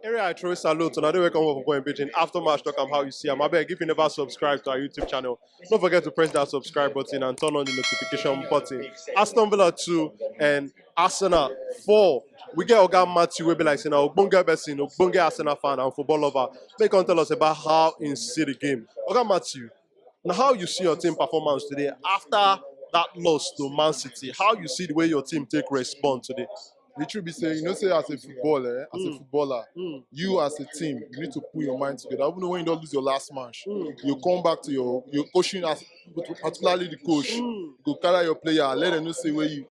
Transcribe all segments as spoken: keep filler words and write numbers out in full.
Area I throw salute, and I do welcome for going pidgin. After match, talk am how you see am. I beg, if you never subscribe to our YouTube channel, don't forget to press that subscribe button and turn on the notification button. Aston Villa two and Arsenal four. We get Oga Matthew, we be like, you know, Ogbonge person, Ogbonge Arsenal fan and football lover. They can tell us about how he see the game. Oga Matthew, now how you see your team performance today after that loss to Man City? How you see the way your team take respond today? The truth be say, you know, say as a footballer, eh, as a Mm. footballer, Mm. you as a team, you need to put your mind together. Even when you don't lose your last match, Mm. you come back to your your coaching, as particularly the coach, Mm. go carry your player, let them know say where you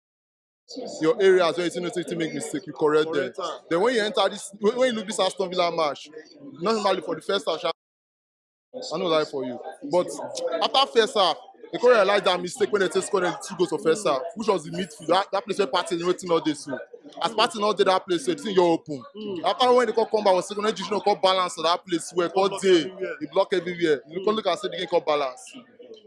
your areas where you think say you make mistake, you correct them. Correct am. Then when you enter this, when when you look this Aston Villa match, normally for the first half, I no lie for you, but after first half, they come realize that mistake when they take score the two goals for first half, which was the midfield. That, that place where Partey and everything all dey so. As Partey not dey that place, so the thing you open. Mm. After when they come come back, was second, you know, come balance for that place where come Block dey, everywhere. they block everywhere. You come look and say the game come balance.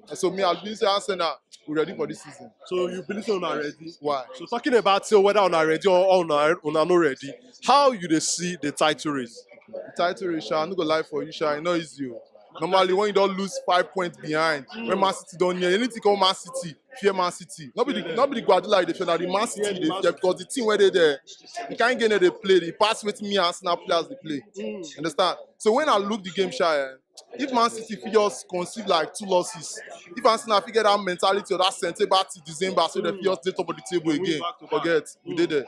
And so me, I believe say Arsenal we ready for this season. So you believe say una ready? Why? So talking about say whether una ready or, or una, una no ready, how you dey see the title race? The title race, sha, I no go lie for you, sha, e no easy o. Normally, when you don't lose five points behind, when Man City don't near anything called Man City, fear Man City. Not be the, not be the Guardiola they fear, na the Man City they fear because the team where they there, the kind game they play, the pass with me Arsenal players they play. Understand? So when I look the game, sha, eh, if Man City fit just conceive like two losses, if Arsenal fit get that mentality or that sentiment till December, so they fit just dey top of the table again. Forget, we dey there.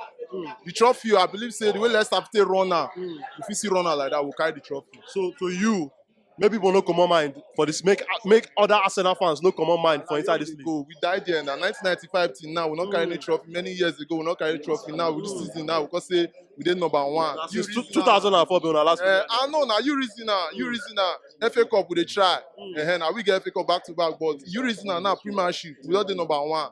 The trophy, I believe say the way Leicester fit take run now, if you see run now like that, we carry the trophy. So to you, make people no comot mind for this. Make make other Arsenal fans no comot mind for inside this league. Go. We died there now. nineteen ninety-five till now, we not carry any trophy. Many years ago, we not carry trophy. Now with this season now, because say we dey number one. Since two- two thousand and four be una last. Uh, I know now. You reason now. You reason now. F A Cup we dey try. Uh-huh, now we get F A Cup back to back, but you reason now. Now Premiership, we don't dey number one.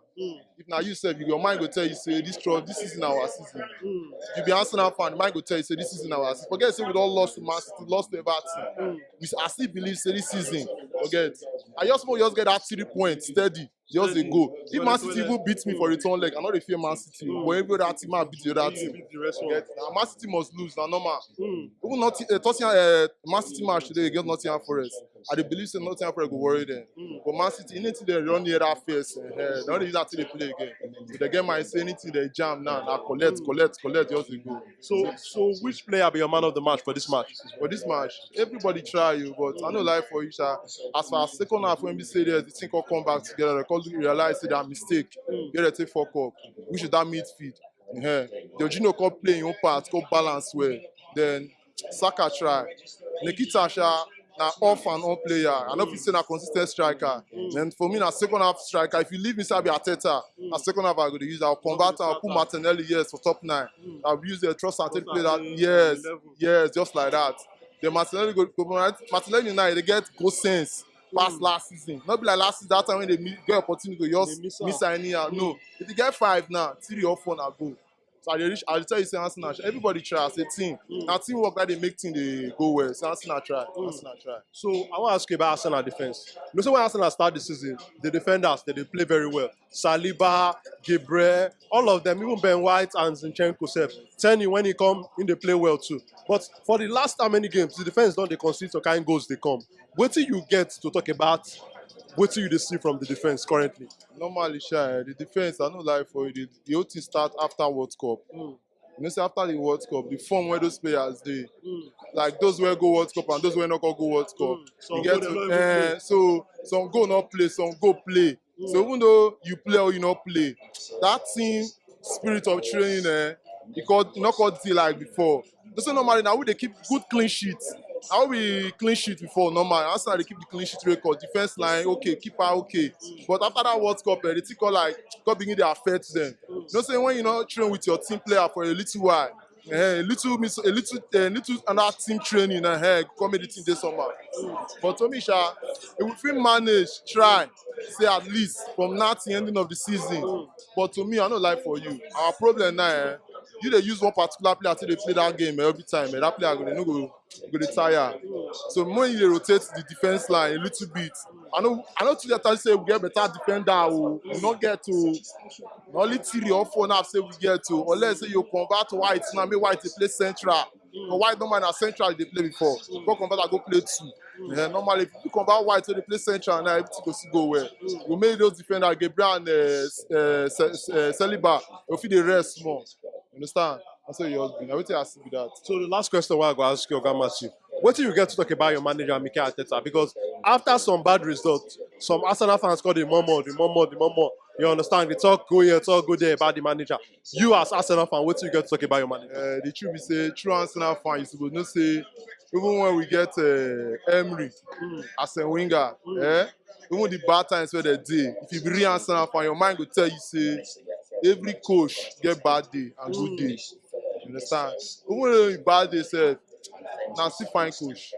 If now you sef, your mind go tell you say this tro- this season our season. You be Arsenal fan, mind go tell you say this season our season. Forget say we don't lost to Man City, lost to Everton. We, I still believe say this season, forget. I just want just get that three points steady. Just dey go. If Man City even beat me for return leg, I no dey fear Man City. But every other team, I beat the other team. Forget. Now Man City must lose. Now normal. Even not uh, Tottenham, uh, Man City match today against Nottingham Forest. I dey believe say Nottingham Forest go worry them. But Man City, anything they run near that face, uh, they don't use that to dey play again. So they get my say anything they jam now, now collect, collect, collect, just dey go. So so which player be your man of the match for this match? For this match, everybody try you, but I no lie for you, sha. As far as second half when we say there, the thing come come back together, they come realize say that mistake. Get a take fuck up, which is that midfield. Uh-huh. Jorginho come play in own part, come balance well. Then Saka try. Nikita, sha, na off and on player. I no fit say na consistent striker. Then for me, na second half striker. If you leave me, say I be Arteta, na second half I go dey use. I'll convert and put Martinelli, yes, for top nine. I'll use the trust and take play that. Yes, yes, just like that. Then Martinelli go, go Martinelli now they get good sense. Past last season, not be like last season that time when they mi- get opportunity to just miss miss anyhow. No, if you get five now, three or four na go. So I dey reach, I dey tell you say Arsenal, everybody try as a team. Na teamwork that they make thing they go well. So Arsenal try, Arsenal try. So I want to ask you about Arsenal defense. You know, so when Arsenal start the season, the defenders they, they play very well. Saliba, Gabriel, all of them, even Ben White and Zinchenko sef. Teni when he come in, they play well too. But for the last how many games, the defense don't they concede some kind goals they come. What do you get to talk about? What do you dey see from the defense currently? Normally, sha, eh, the defense, I no lie for you. The, the whole thing start after World Cup. You know, say after the World Cup, the form where those players dey, like those where go World Cup and those where not go go World Cup. Some You get go, they to, don't even eh, so some go not play, some go play. So even though you play or you not play, that team spirit of training, eh, it called not called the like before. That's why normally now we they keep good clean sheets. How we clean sheet before normal. Arsenal they keep the clean sheet record, defense line okay, keeper okay. But after that World Cup, eh, the thing call like God begin to affect them. You know, say when you not train with your team player for a little while, eh, a little miss, a little, a little another team training, and eh, come make the team this summer. But to me, sha, if we fit manage, try say at least from now till ending of the season. But to me, I no lie for you. Our problem now, eh, you they use one particular player to they play that game every time. Eh, that player go they no go go dey tire. So when you dey rotate the defense line a little bit, I know I know too tell say we get better defender o, we no get o. Na only three or four now say we get o. Unless say you convert White now, make White dey play central. But White normally na central dey play before. Go convert am go play two. Yeah, normally if you convert White wey dey play central now, everything go still go well. You make those defenders, Gabriel and uh, uh, Se- uh, Saliba, go fit dey rest small. You understand? That's what you husband. Everything has to be that. So the last question wey I go ask you, Oga Matthew, wetin you get to talk about your manager, Mikel Arteta? Because after some bad results, some Arsenal fans call the murmur, the murmur, the murmur. You understand? They talk go here, talk go there about the manager. You as Arsenal fan, wetin you get to talk about your manager? Uh, the truth be say, true Arsenal fan, you suppose know say even when we get uh, Emery as a winger, eh, even the bad times wey dey dey, if you be real Arsenal fan, your mind go tell you say every coach get bad day and good day. You understand? Even though you bad day sef, na still fine coach.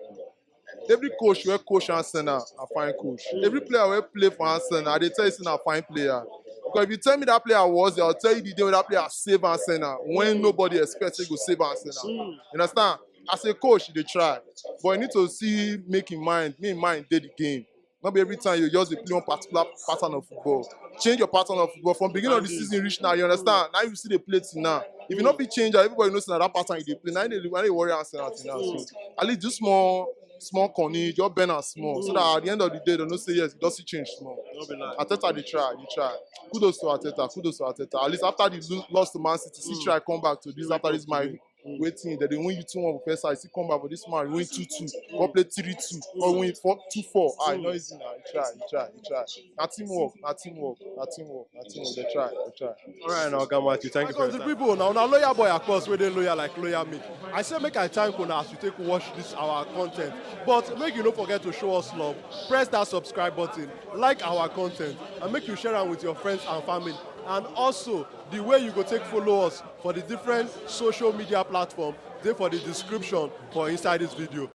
Every coach wey coach Arsenal na fine coach. Every player wey play for Arsenal, I dey tell you say na fine player. Because if you tell me that player was there, I'll tell you the day when that player save Arsenal when nobody expect say he go save Arsenal. You understand? As a coach, you dey try, but you need to see make him mind, make him mind dey the game. No be every time you just dey play one particular pattern of football. Change your pattern of football from beginning of the season reach now. You understand? Now you see the play till now. If you no fit change am, everybody knows that pattern you dey play. Now you dey worry Arsenal till now. So at least do small small corny, just bend am small, so that at the end of the day, they know say yes, it does change small. Arteta dey try, dey try. Kudos to Arteta, kudos to Arteta. At least after the lo- loss to Man City, see try come back to this after this my waiting. They dey win you two one for first half, see come back for this man win two two, come play three two, come win four two four. Ah, e no easy na. He try, he try, he try. Na teamwork, na teamwork, na teamwork, na teamwork. They try, they try. All right, now, Oga Matthew, thank you for Because your the time. People now, now lawyer boy, of course, where they lawyer like lawyer me. I say make I thank una as you take watch this our content. But make you no forget to show us love. Press that subscribe button, like our content, and make you share am with your friends and family. And also, the way you go take follow us for the different social media platform, dey for the description for inside this video.